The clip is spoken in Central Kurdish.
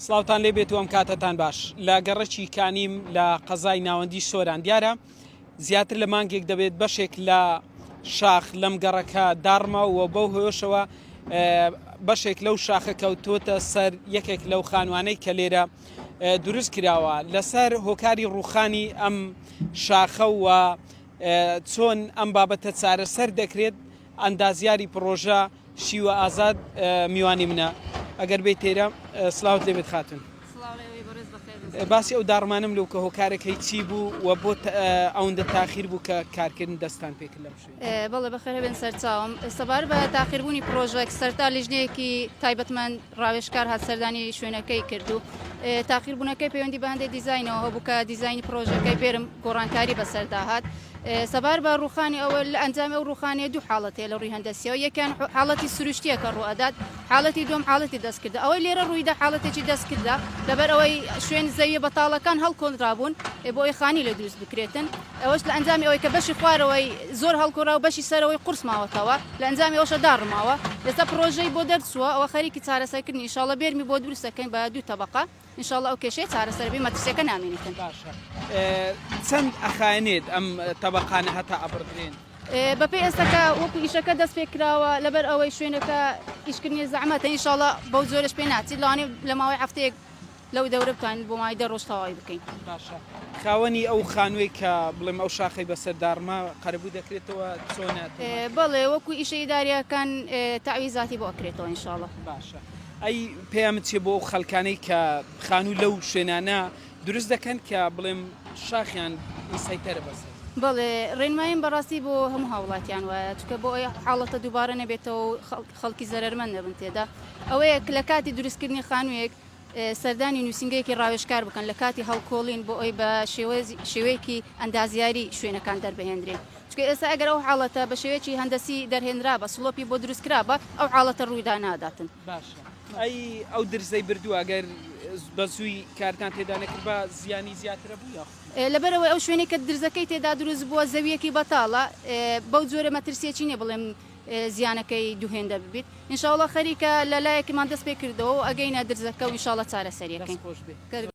سڵاوتان لێ بێت و ئەم کاتەتان باش. لە گەڕەکی کانیم لە قەزای ناوەندی سۆران دیارە زیاتر لە مانگێک دەبێت بەشێک لە شاخ لەم گەڕەکە داڕما و بەو هۆیەشەوە بەشێک لەو شاخە کەوتووەتە سەر یەکێک لەو خانوانەی کە لێرە دروست کراوە لەسەر هۆکاری ڕووخانی ئەم شاخە و چۆن ئەم بابەتە چارەسەر دەکرێت ئەندازیاری پڕۆژە شیوە ئازاد میوانی منە ئەگەر بێیت تێرە سلاوت لێبێت خاتون. باسی ئەو داڕمانم لەو کە هۆکارەکەی چی بوو و بۆ ئەوەندە تاخیر بوو کە کارکردن دەستان پێکرد لەم شوێنە؟ بەڵێ بەخێر بێن سەرچاوم. سەبارەت بە تاخیربوونی پڕۆژەک سەرتا لیژنەیەکی تایبەتمەند ڕاوێژکار هات سەردانی شوێنەکەی کرد و تاخیربوونەکەی پەیوەندی بە هەندێک دیزاینەوە هەبوو کە دیزاینی پڕۆژەکەی بێرم گۆڕانکاری بەسەردا هات. سەبارەت بە ڕووخانی ئەوە لە ئەنجامی ئەو ڕووخانەیە دوو حاڵەت هەیە لە ڕووی هەندەسیەوە یەکیان حاڵەتی سروشتیە کە ڕووئەدات حاڵەتی دووەم حاڵەتی دەستکردە ئەوەی لێرە ڕوویدا حاڵەتێکی دەستکردە لەبەر ئەوەی شوێن زەویە بەتاڵەکان هەڵکۆنرابوون بۆ ئەوەی خانی لێ دروست بکرێتن ئەوەش لە ئەنجامی ئەوەی کە بەشی خوارەوەی زۆر هەڵکۆنرا و بەشی سەرەوەی قورس ماوەتەوە لە ئەنجامی ئەوەشە داڕماوە ئێستا پڕۆژەی بۆ دەرچووە ئەوە خەریکی چارەسەرکردنی ئینشاڵڵە بێرمی بۆ دروست دەکەین بە دوو تەبەقە ان شاء اللە ئەو کێشەیە چارەسەر بێ مەترسیەکە نامێنێتن. باشە چەند ئەخایەنێت ئەم تەبەقانە هەتا ئەبڕدرێن؟ بەپێی ئێستا کە وەکو ئیشەکە دەست پێ کراوە لەبەر ئەوەی شوێنەکە ئیشکردنی زەحمەتە ان شاء اللە بەو جۆرەش پێ ناچێت لەوانەیە لە ماوەی هەفتەیەک لەو دەورە بتوانین بۆ ماوەی دە ڕۆژ تەواوی بکەین. باشە خاوەنی ئەو خانووەی کە بڵێم ئەو شاخەی بەسەر داڕما قەرەبوو دەکرێتەوە چۆنە تۆمار؟ بەڵێ وەکو ئیشە ئیدارییەکان تەعویزاتی بۆ ئەکرێتەوە ان شاء اللە. باشە ئەی پەیامت چیە بۆ ئەو خەلکانەی کە خانوو لەو شوێنانە دروست دەکەن کە بڵێم شاخیان مسەیتەرە بەسەر؟ بەڵێ ڕێنماییم بەڕاستی بۆ هەموو هاوڵاتیان وایە چونکە بۆ ئەوەی حاڵەتە دووبارە نەبێتەوە و خەڵکی زەرەرمەند نەبن تێدا ئەوەیە کە لە کاتی دروستکردنی خانوویەک سەردانی نووسینگەیەکی ڕاوێژکار بکەن لە کاتی هەڵکۆڵین بۆ ئەوەی بە شێوەیەکی ئەندازیاری شوێنەکان دەربهێندرێن چونکە ئێستا ئەگەر ئەو حاڵەتە بە شێوەیەکی هەندەسی دەرهێنرابا سڵۆپی بۆ دروستکرابا ئەو حاڵەتە ڕوویدا ناداتن. باشە ئەی ئەو درزەی بردووە ئەگەر بە زووی کارتان تێدا نەکردبا زیانی زیاترە بوو یاخود نا؟ لەبەرئەوەی ئەو شوێنەی کە درزەکەی تێدا دروست بووە زەوییەکی بەتاڵە بەو جۆرە مەترسییەکی نییە بڵێم زیانەکەی دووهێندە ببیت ان شاء اللە خەریکە لە لایەکمان دەست پێکردەوە و ئەگەینە درزەکە و ان شاء اللە چارەسەری دەست ئەکەین. خۆش بێ.